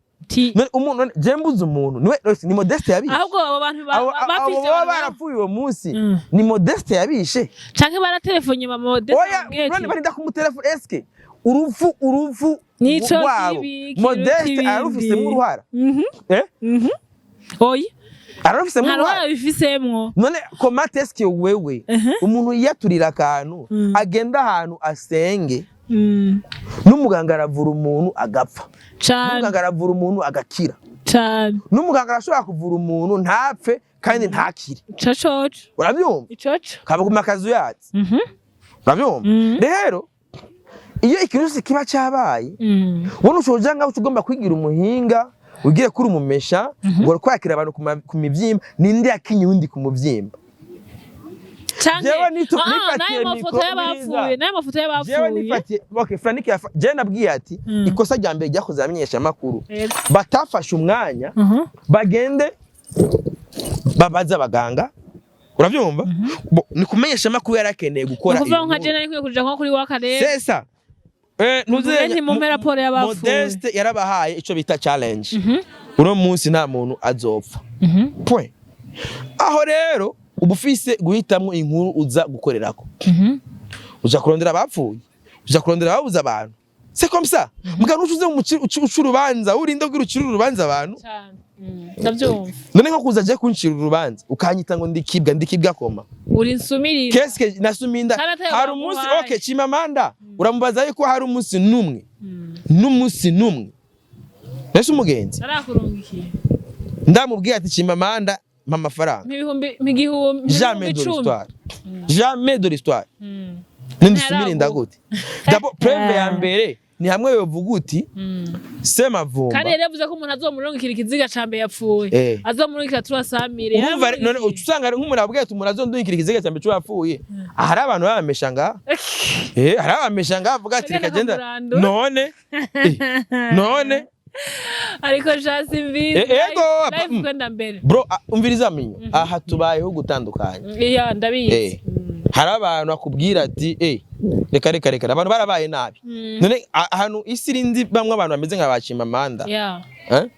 None umuntu, none je mbuze umuntu, niwe ni Modeste yabishe? Ahubwo abo bantu Abo bafise baba abantu barapfuye uwo munsi, ni Modeste yabishe? Canke baratelefone mama Modeste Oya. bamubwiye None ati, barinda kumutelefona? Eske urupfu Nico rwabo kibi kiruta Modeste ibindi. ararufisemo uruhara? Eh? Oya. Ararufisemo Nta uruhara? ruhara bifisemwo. None comment est-ce que wewe, umuntu yiyaturira akantu, agenda ahantu asenge, n'umuganga aravura umuntu agapfa, n'umuganga aravura umuntu agakira, n'umuganga arashobora kuvura umuntu ntapfe kandi ntakire? Ico coco. Urabyumva? Icoco. Kabaguma akazu yatsi. Urabyumva? Rero iyo ikintu cyose kiba cyabaye, ubona ushoje ngaho ugomba kwigira umuhinga, ugiye kuri umumesha ngo uri kwakira abantu ku mivyimba. Ninde yakinye uwundi ku muvyimba? Canke Jewe nifatiye n'ayo mafoto micro, y'abapfuye, n'ayo mafoto jewe y'abapfuye. nifatiye, okay, Frank jewe nabwiye ati ikosa rya mbere ryakoze abamenyesha amakuru, batafashe umwanya bagende babaze abaganga. Urabyumva? Ni kumenyesha amakuru yarakeneye gukora Ni ukuvuga iyo nka nkuru. je nari nkwiye kuja nko kuri wakarere. Sesa Mvuge nti mumpe raporo y'abapfuye. Modeste yarabahaye ico bita challenge: uno munsi nta muntu azopfa, point. Aho rero uba ufise guhitamwo inkuru uza gukorerako. Uja kurondera abapfuye, uja kurondera ababuze abantu, c'est comme ça. Mugabo ntucuze uca urubanza, urinde kugira ucire urubanza abantu. Cane. Ndavyumva. None nko kuza je kuncira urubanza, ukanyita ngo ndikibwa, ndikibwa koma? Uri insumirira. Qu'est-ce que nasuminda? Kandi atayo Hari umunsi baguhaye. Okay, Chimamanda uramubaza yuko hari umunsi numwe, n'umunsi numwe nese umugenzi Narakurungikiye. ndamubwiye ati: "Chimamanda, mpa amafaranga." Nk'ibihumbi, nk'igihumbi, Jamais de 10,000. l'histoire, jamais de l'histoire. Nindisumirinda gute? D'abord, preuve ya mbere ni hamwe yovuga uti Semavumba. Kandi yari yavuze ko umuntu azomurungikira ikiziga ca mbere yapfuye, azomurungikira turasamire. Urumva none uca usanga ari nk'umuntu abwiye ati umuntu azondungikira ikiziga cya mbere c'uwapfuye. Hari abantu babamesha ngaha, hari abamesha ngaha avuga ati Agenda reka genda. akamurandura. None none Ariko jasi mbizi. Ego, Live kwenda mbere. Bro, umviriza minyo, aha tubayeho gutandukanya. Iya, ndabizi. Hari abantu akubwira ati reka reka reka, abantu barabaye nabi. None ahantu isi irindi bamwe abantu bameze nka ba Chimamanda, eh?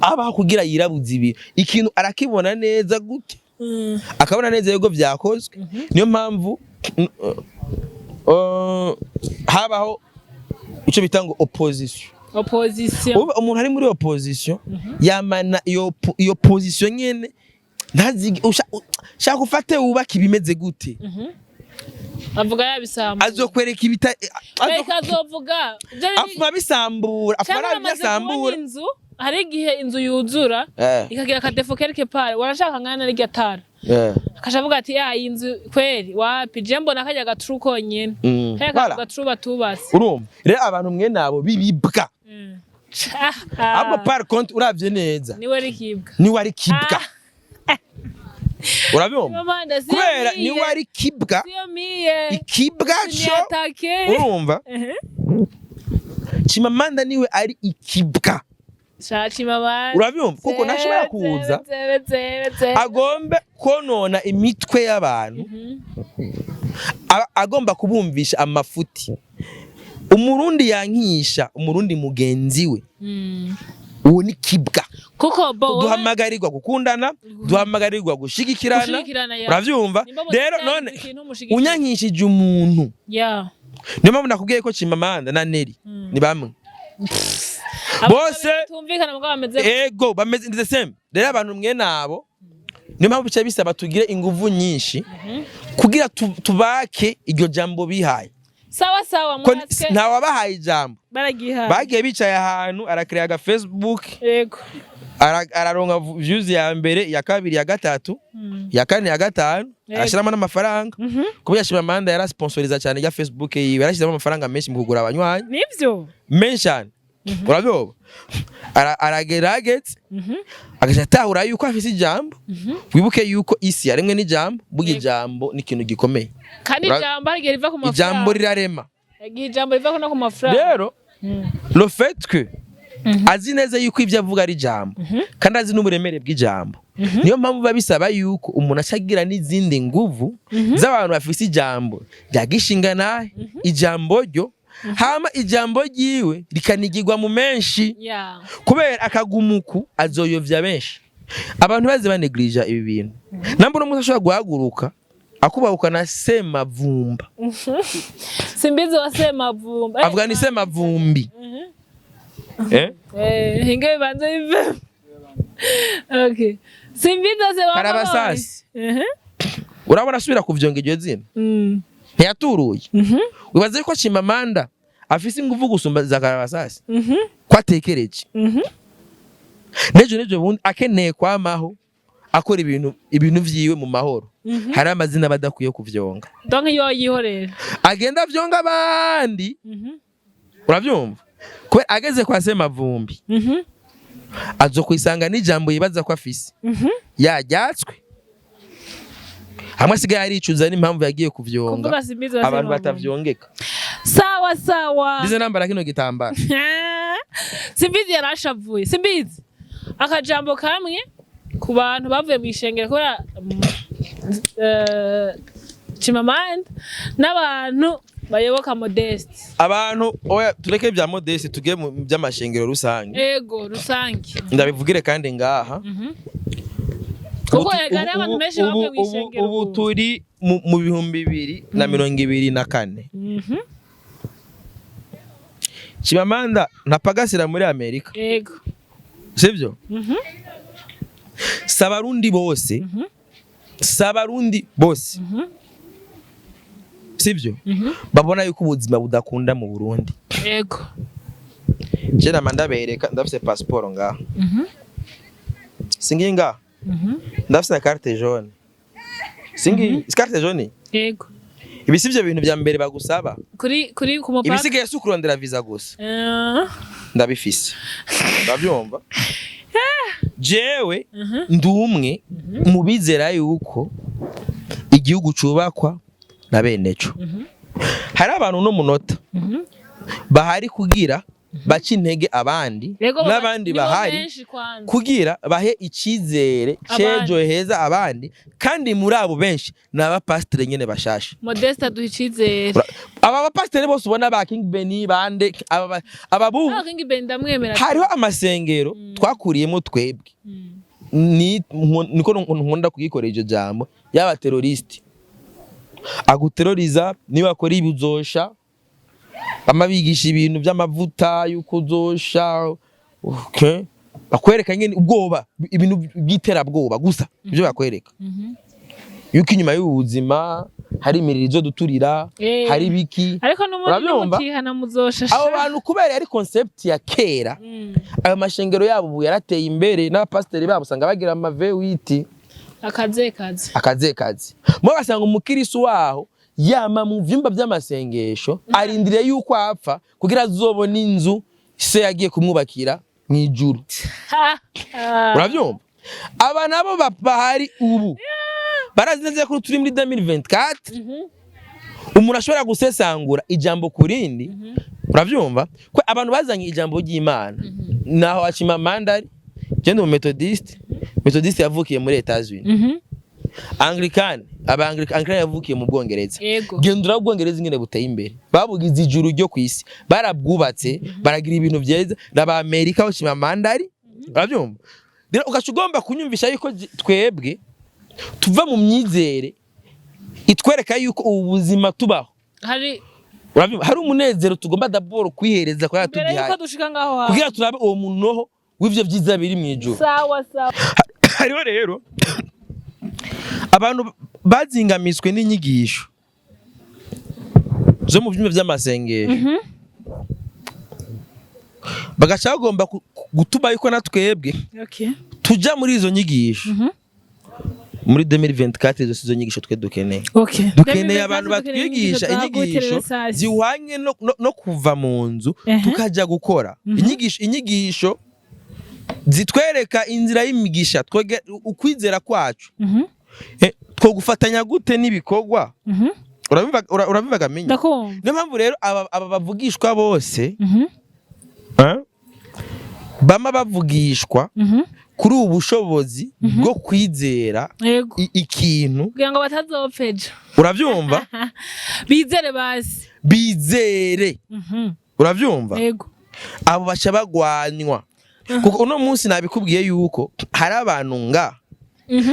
Abaho kugira yirabuze ibi, ikintu arakibona neza gute, akabona neza yuko vyakozwe. Niyo mpamvu habaho icyo bita ngo opposition. Opposition. Uba umuntu ari muri opposition yamana iyo position nyene, ntazige shaka ufate wubake ibimeze gute. Avuga yabisamba. Azokwereka ibita Reka, azovuga afuma bisambura, afuma cyangwa arabya uramaze kubona sambura. inzu, hari igihe inzu yuzura ikagira aka défaut quelque part, warashaka nkana n'iryo tara, akaca avuga ati: "Ya, iyi nzu kweri wapi, je mbona kajya gaturu konyene, kajya Voilà. gaturu batubase." Urumva rero abantu mwe nabo bibibwa. Ahubwo par contre uravye neza, Niwe rikibwa. niwe ari kibwa. Urabyumva? Mama, siyo Kubera miye. niwe ari kibwa. Siyo miye. Ikibwa co. Siniatake. Urumva, Chimamanda niwe ari ikibwa. Sha Chimamanda. Urabyumva? Kuko ntashobora kuza agombe konona imitwe y'abantu, agomba kubumvisha amafuti. Umurundi yankisha umurundi mugenzi we, uwo ni kibwa. Kuko bo Duhamagarirwa gukundana, duhamagarirwa gushigikirana. Gushigikirana, ya. Uravyumva? Nimba Rero mutari none ikintu mushigikira. unyankishije umuntu, niyo mpamvu nakubwiye ko Chimamanda na Neri ni bamwe bose. Tumvikana mugabo bameze Ego, bameze the same. Rero abantu mwe nabo, niyo mpamvu bica bisaba tugire inguvu nyinshi kugira tubake iryo jambo bihaye. Sawa sawa. Ko Mwatwe ntawabahaye ijambo. Baragihaye. Bagiye bicaye ahantu, arakreya aga Facebook, araronka views ya mbere, ya kabiri, ya gatatu, ya kane, ya gatanu, arashyiramo n'amafaranga. Kubera Chimamanda yarasponsoriza cyane ya Facebook yiwe, yarashyizemo amafaranga menshi mu kugura abanywanyi. Nivyo. Menshi cyane. Urabyumva? Aragerageza agaca atahura yuko afise ijambo. Wibuke yuko isi yaremwe n'ijambo. Burya ijambo ni ikintu gikomeye. Kandi ijambo hari igihe riva ku mafaranga. Ijambo rirarema. Igihe ijambo riva no ku mafaranga. Rero le fait que Azi neza yuko ibyo avuga ari ijambo, kandi azi n'uburemere bw'ijambo. Niyo mpamvu biba bisaba yuko umuntu acagira n'izindi nguvu z'abantu bafise ijambo rya gishinga nahe, ijambo ryo hama ijambo ryiwe rikanigirwa mu menshi, kubera akagumuku azoyovya benshi. Abantu baze banegirija ibi bintu. Namba uno munsi ashobora guhaguruka akubahuka na Semavumba. Simbizi wa Semavumba. Avuga ni Semavumbi, eh? Eh, hinge bibanze bive. Okay. Simbizi wa Semavumba. Karabasasi. Urabona asubira kuvyonga iryo zina, ntiyaturuye. Wibaze ko Chimamanda afise inguvu gusumba za Karabasasi, ko atekereje nejo bundi akeneye kwamaho akora ibintu vyiwe mu mahoro. Hari amazina badakwiye kuvyonga. Donc yo yihorera. Agenda avyonga abandi. Uravyumva? Kubera ageze kwa Semavumbi, azokwisanga n'ijambo yibaza ko afise yaryatswe, hamwe asigaye aricuza n'impamvu yagiye kuvyonga. Kuvuga Simbizi wa Abantu Semavumba. batavyongeka. Sawa sawa. Ndize nambara kino gitambara. Simbizi yarashavuye. Simbizi. Akajambo kamwe ku bantu bavuye mu ishengero kubera Chimamanda n'abantu bayoboka Modeste. Abantu, oya, tureke bya Modeste, tuge mu by'amashengero rusange. Ego, rusange. Ndabivugire kandi ngaha. Kuko erega hariho abantu benshi bavuye mu ishengero ubu ubu. Turi mu 2024. Chimamanda ntapagasira muri Amerika, sivyo? Si Abarundi bose, si Abarundi bose, sivyo, babona yuko ubuzima budakunda mu Burundi. Je nama ndabereka, ndafise passeport ngaha, singiyi ngaha, ndafise na carte jaune, singiyi carte jaune. Ibi sivyo bintu vya mbere bagusaba? Kuri ku mupaka. Ibisigaye si ukurondera visa gusa. Ndabifise, ndabyumva. Jewe ndi umwe mu bizera yuko igihugu cubakwa na beneco. Hari abantu no munota bahari kugira baca intege abandi, n'abandi nibo bahari benshi kwanza. kugira bahe icizere Abandi. c'ejo heza abandi. Kandi muri abo benshi ni abapasiteri nyene bashasha. Modeste aduha icizere. Aba bapasiteri bose ubona, ba King Benny, bande, aba bubu. Ah, King Ben ndamwemera. Hariho amasengero twakuriyemo twebwe, ni niko nkunda kugikora iryo jambo, yaba terroriste aguteroriza niba akora ibi uzosha, bama bigisha ibintu by'amavuta y'uko uzosha. Okay, bakwereka nyine ubwoba, ibintu by'iterabwoba gusa. Ibyo bakwereka yuko inyuma y'ubuzima hari imiriro izoduturira, hari ibiki. Ariko n'ubundi Urabyumva? nimutihana muzoshasha. Abo bantu, kubera yari concept ya kera, ayo mashengero yabo ubu yarateye imbere, n'abapasiteri babo usanga bagira ama V8. Akaze kaze. Akazekazi mo basanga umukirisu waho yama mu vyumba vy'amasengesho, arindiriye yuko apfa kugira azobone inzu se yagiye kumwubakira mu ijuru. Uravyumva? Aba nabo bahari ubu barazi neza ko turi muri 2024, umuntu ashobora gusesangura ijambo ku rindi. Uravyumva ko abantu bazanye ijambo ry'Imana naho Chimamanda ari. Je ndi umumethodiste. Methodiste yavukiye muri Etats-Unis. Anglican, aba Anglican yavukiye mu Bwongereza. Gendura Ubwongereza ingene buteye imbere, babugize ijuru ryo kwisi, barabwubatse, baragira ibintu vyiza. N'aba Amerika aho Chimamanda ari. Uravyumva? Rero ugaca ugomba kunyumvisha yuko twebwe tuva mu myizere itwereka yuko ubu buzima tubaho, Hari uravyumva, hari umunezero tugomba d'abord kwihereza kwa mbere yuko tugihaye dushika ngaho hantu. Kugira turabe uwo munoho w'ivyo vyiza biri mw'ijuru. Sawa sawa. Hariho rero abantu bazingamiswe n'inyigisho zo mu vyumba vy'amasengesho, bagaca bagomba gutuma yuko na twebwe tuja muri izo nyigisho muri 2024. Izo sizo nyigisho twe dukeneye. Dukeneye abantu batwigisha inyigisho zihwanye no kuva mu nzu tukaja gukora inyigisho zitwereka inzira y'imigisha. Twege ukwizera kwacu twogufatanya gute n'ibikorwa? Urabivaga menya? Ndakumva. Niyo mpamvu rero aba bavugishwa bose, Bama bavugishwa kuri ubu bushobozi bwo kwizera ikintu kugira ngo batazopfa ejo. Uravyumva? Bizere basi. Bizere. Uravyumva? Yego. Abo baca bagwanywa, kuko uno munsi nabikubwiye yuko hari abantu nga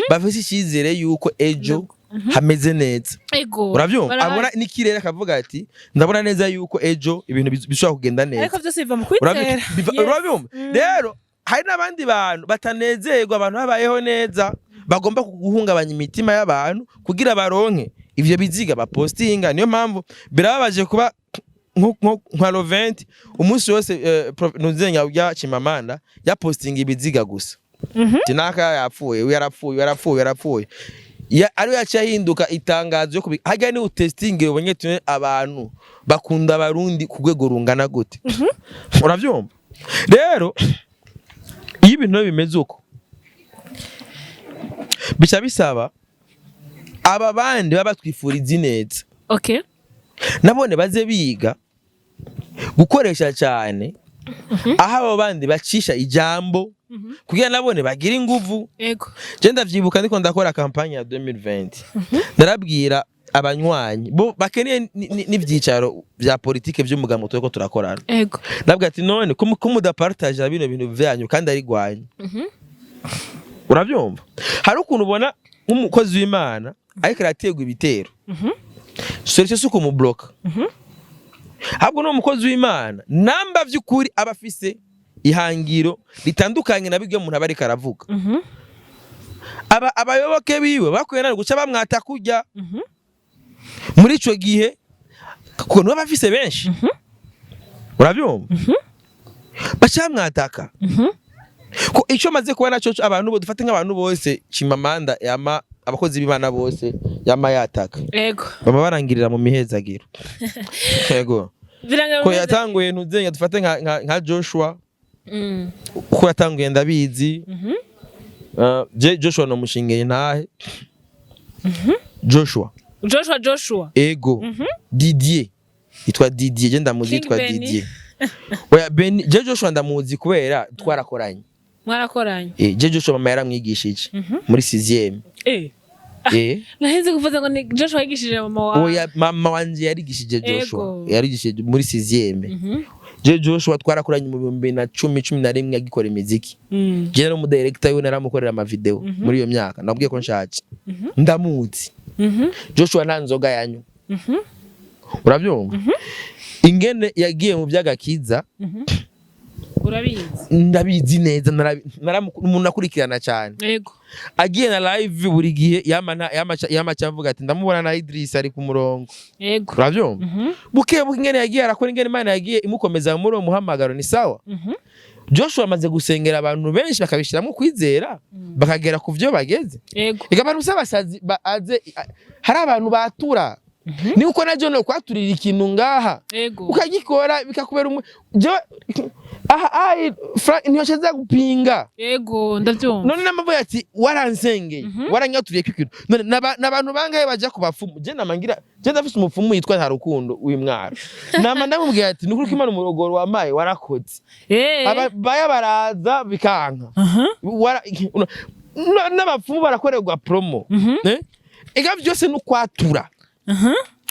bafise icyizere yuko ejo hameze neza. Uravyumva? Barahari. Abona n'ikirere akavuga ati: "Ndabona neza yuko ejo ibintu bishobora kugenda neza." Ariko byose biva mu kwizera. Urabyumva? Rero hari n'abandi bantu batanezerwa abantu babayeho neza, bagomba guhungabanya imitima y'abantu kugira baronke ivyo biziga bapostinga. Niyo mpamvu birababaje kuba nka Lovent umunsi wose, nuzenya urya Chimamanda yapostinga ibiziga gusa. Tinaka yapfuye, uyu yarapfuye, uyu yarapfuye, uyu yarapfuye. Ariyo yaciye ahinduka itangazo yo kubi harya ni utestinge ubonye tune abantu bakunda Abarundi ku rwego rungana gute. Uravyumva? Rero iyo ibintu rero bimeze uko, bica bisaba aba bandi baba batwifuriza ineza nabone baze biga gukoresha cyane aho abo bandi bacisha ijambo, kugira nabone bagire inguvu. Je ndavyibuka ndiko ndakora campagne ya 2020, narabwira abanywanyi bo bakeneye n'ivyicaro vya politike vy'umugambo turiko turakorana. Ndabwira ati: "None ko mudapartaja bino bintu vyanyu kandi ari gwanyu?" Uravyumva? Hari ukuntu ubona nk'umukozi w'Imana ariko araterwa ibitero, solution si ukumubloka, ahubwo ni umukozi w'Imana namba vy'ukuri aba afise ihangiro ritandukanye na biryo umuntu aba ariko aravuga, aba abayoboke biwe bakwiye nani guca bamwata kurya muri ico gihe, kuko niwe bafise benshi. Urabyumva? Baca bamwataka ko icyo maze kuba naco, abantu bo dufate nk'abantu bose Chimamanda yama, abakozi b'Imana bose yama yataka, bama barangirira mu mihezagiro. Yego. Biranga. Ko yatanguye ntuzenya, dufate nka Joshua, uko yatanguye ndabizi. Je Joshua no mushingeye ntahe Joshua. Joshua, Joshua. Ego, Didier, yitwa Didier, je ndamuzi. King Yitwa Benny. Didier. Oya, Benny, je Joshua ndamuzi kubera twarakoranye. Mwarakoranye? Je Joshua mama yaramwigishije muri 6e. Nahenze kuvuza ngo ni Joshua yigishije mama wawe. Oya, mama wanje yarigishije Joshua. Yarigishije muri 6e. Je Joshua twarakoranye mu 2010, 11, agikora imiziki. Je nari umudirector wiwe, naramukorera amavideo muri iyo myaka. Nabwiye ko nshaje, ndamuzi. Joshua nta nzoga yanywa. Urabyumva ingene yagiye mu by'agakiza? Urabizi? Ndabizi neza, umuntu akurikirana cyane. Agiye na live buri gihe yama avuga ati: "Ndamubona na Idris ari ku murongo." Urabyumva? Buke buke ingene yagiye arakora, ingene Imana yagiye imukomeza muri uwo muhamagaro, ni sawa. Joshua amaze gusengera abantu benshi bakabishyiramo kwizera, bakagera ku byo bageze. Reka abantu se abasazi aze, hari abantu batura, ni uko na John kwaturira ikintu ngaha, ukagikora bikakubera aha ai Frank ntiyoshaza gupinga. Yego, ndabyumva. None namavuye ati: "Waransengeye, waranyaturiye ko ikintu." None n'abantu bangahe baja ku bapfumu? Je namangira, je ndafise umupfumu yitwa Ntarukundo w'Imwaro, nama ndamubwira ati: "Nukuri ko Imana umurogoro wamaye warakoze." Aba baya baraza bikanka. N'abapfumu barakorerwa promo. Eh? Ega byose n'ukwatura.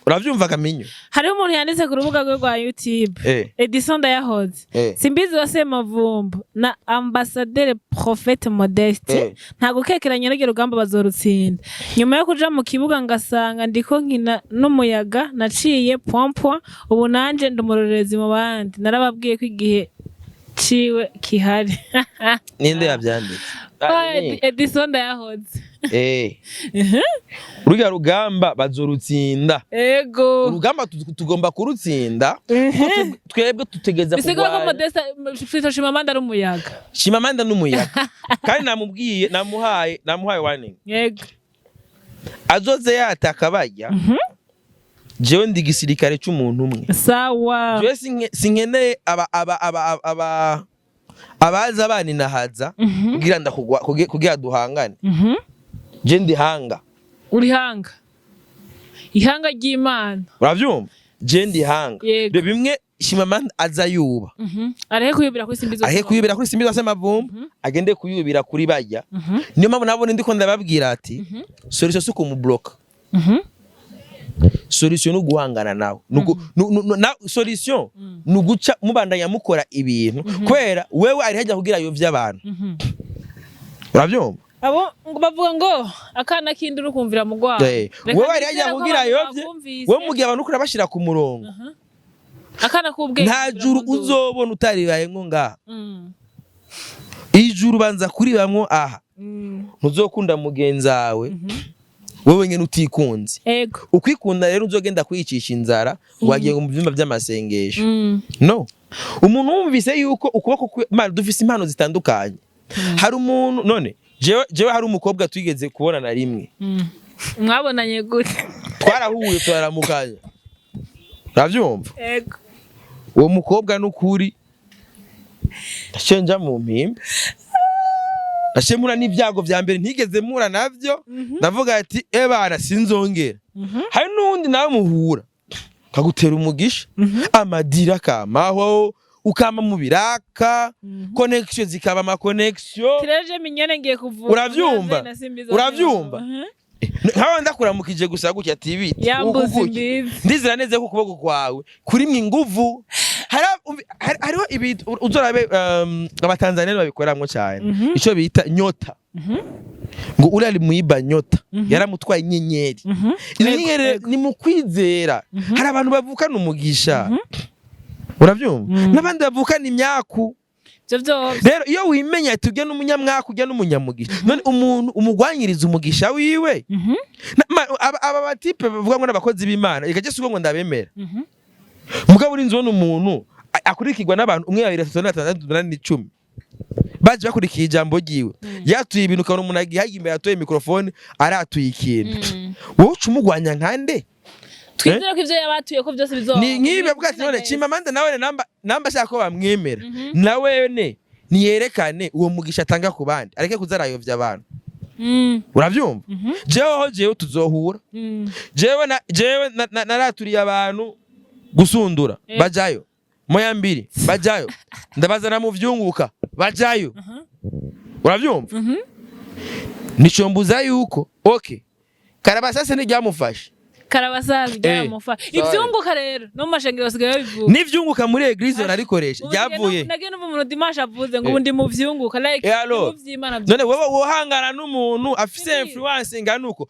Uravyumva Kaminyo? Hariho umuntu yanditse ku rubuga rwe rwa YouTube, Edison Ndayahoze, Simbizi wa Semavumba na Ambasaderi Prophète Modeste, nta gukekeranya n'urwo rugamba bazorutsinda. Nyuma yo kuja mu kibuga ngasanga ndiko nkina n'umuyaga, naciye point point. Ubu nanje ndi umurorerezi mu bandi, narababwiye ko igihe ciwe kihari. Ninde yavyanditse? Oh, Edison Ndayahoze. Ruriya rugamba bazorutsinda. Urugamba tugomba kurutsinda, kuko twebwe tutegeza Bisigura ko kurwanya. Modeste Fito Chimamanda ari umuyaga. Chimamanda n'umuyaga, kandi namubwiye, namuhaye warning. Azoze yataka bajya, jewe ndi igisirikare c'umuntu umwe. Jewe sinkeneye aba abaza baninahaza kugira ndakugwa, kugira duhangane. Je ndi hanga. Uri hanga, ihanga ry'Imana. Uravyumva? Je ndi hanga. Yego. Rero bimwe Chimamanda aza yuba, Arehe kuyubira kuri Simbizi. Ahe kuyubira kuri Simbizi Semavumba, agende kuyubira kuri bajya. Niyo mpamvu nabone ndiko ndababwira ati solution si kumubloka, solution ni uguhangana nawe. Solution ni uguca mubandanya mukora ibintu, kubera wewe ari hajya kugira yovye abantu. Uravyumva? Abo ngo bavuga ngo akana kindi urukumvira mu gwaho. Wewe ari hajya kugira yovye, wewe mugihe abantu ukura bashira ku murongo. Akana k'ubwenge Nta kumvira juru mu nduru. uzobona utaribayemwo ngaha. Ijuru banza kuribamwo aha. Ntuzokunda mugenzi wawe wewe nyene utikunze. Ukwikunda rero, uzogenda kwiyicisha inzara ngo wagiye mu vyumba vy'amasengesho. No umuntu wumvise yuko ukuboko Mana, dufise impano zitandukanye. Hari umuntu, none jewe hari umukobwa twigeze kubona na rimwe. Mwabonanye gute? Twarahuye, turaramukanya, uravyumva? Ego. Uwo mukobwa n'ukuri ndaciye nja mu mpimba, ndaciye mpura n'ibyago vya mbere ntigeze mpura navyo. Ndavuga ati: "Ebana, sinzongera." Hari n'uwundi nawe muhura kagutera umugisha, amadira kamaho, ukama mu biraka, connection zikaba ama connection. Tireje minyene ngiye kuvura. Uravyumva? Na Simbizi. Uravyumva? Nkaho ndakuramukije gusa gutya ati biti Yambuze uku gutya. imbizi. Ndizera neza ko ukuboko kwawe kurimwo inguvu. Hariho ibintu uzorabe, abatanzania babikoramwo cyane, ico bita nyota, ngo uriya ari muiba nyota, yaramutwaye inyenyeri. Izo nyenyeri ni mu kwizera. Hari abantu bavukana umugisha, uravyumva, n'abandi bavukana imyaku. Ivyo vyose. Rero iyo wimenya ati ujya n'umunyamwaku, ujya n'umunyamugisha, none umuntu umugwanyiriza umugisha wiwe. Aba batipe bavuga ngo n'abakozi b'Imana, reka je ngo ndabemera. Mugabo urinzi ubona umuntu akurikirwa n'abantu umwe, babiri, batatu, bane, batandatu, umunani, 10, baje bakurikiye ijambo ryiwe, yatuye ibintu, ukabona umuntu agiye hagiye imbere, atoye mikrofone, aratuye ikintu, wowe uca umugwanya nkande? Twizere ko ivyo yabatuye ko byose bizoba. Ni nk'ibi bwa ati none Chimamanda nawe namba ashaka ko bamwemera, nawe ne niyerekane uwo mugisha atanga ku bandi, areke kuzarayovya abantu. Uravyumva? Jewe ho jewe tuzohura. Jewe naraturiye abantu gusundura, bajayo moya mbiri, bajayo, ndabazana mu vyunguka, bajayo. Uravyumva? Nicombuza yuko okay, karabasase ntiryamufashe. Karabasazi ryamufa. Sorry. Ivyunguka rero no mu mashengero basigaye babivuga. N'ivyunguka muri église bararikoresha. Ubu nsigaye Ryavuye. Nagiye numva umuntu dimanche avuze ngo ubu ndi mu vyunguka, like Alors. mu vy'Imana. None wowe wohangana n'umuntu afise Sivyo. influence ingana uko?